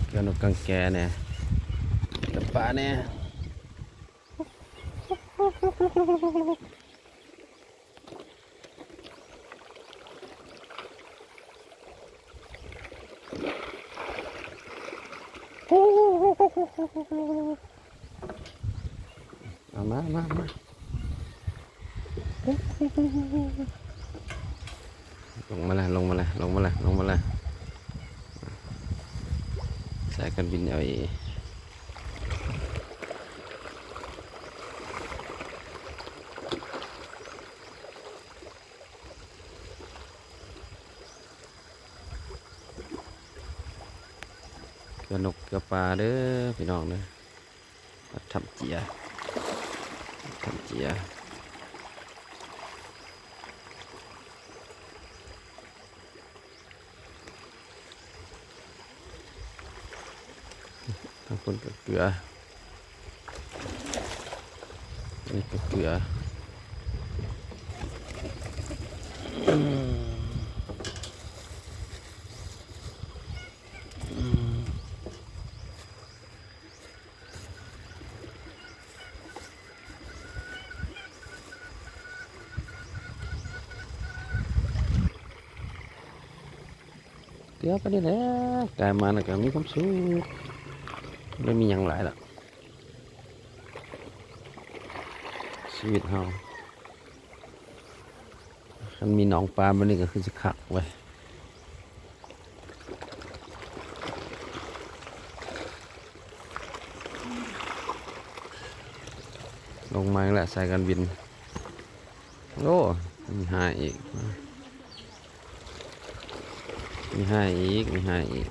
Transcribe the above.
ເກືອນົກກັງແກແດ່ ເກືອປາແດ່. ເອົາມາ ມາ ມາ ລົງມາລະ ລົງມາລະ ລົງມາລະ ລົງມາລະ. ສາຍການບິນ ແອລ ເອ ເກືອນົກເກືອປາເດີພີ່ນ້ອງເດີ. ວັດຖ້ຳເຈຍ ວັດຖ້ຳເຈຍ. ທາງພຸ້ນກະເກືອ ອັນນີ້ກະເກືອ. ເກືອໄປນີ້ແຫຼະ ກາຍມາແລ້ວກະມີຄວາມສຸກ ບໍ່ໄດ້ມີຫຍັງຫຼາຍລະ ຊີວິດເຮົາ. ຄັນມີໜອງປາແບບນີ້ກະຄືຊິຄັກເວີຍ. ລົງມາອີກແລ້ວ ສາຍການບິນ. ໂອ້ ມີຫາຍອີກ ມີຫາຍອີກ ມີຫາຍອີກ.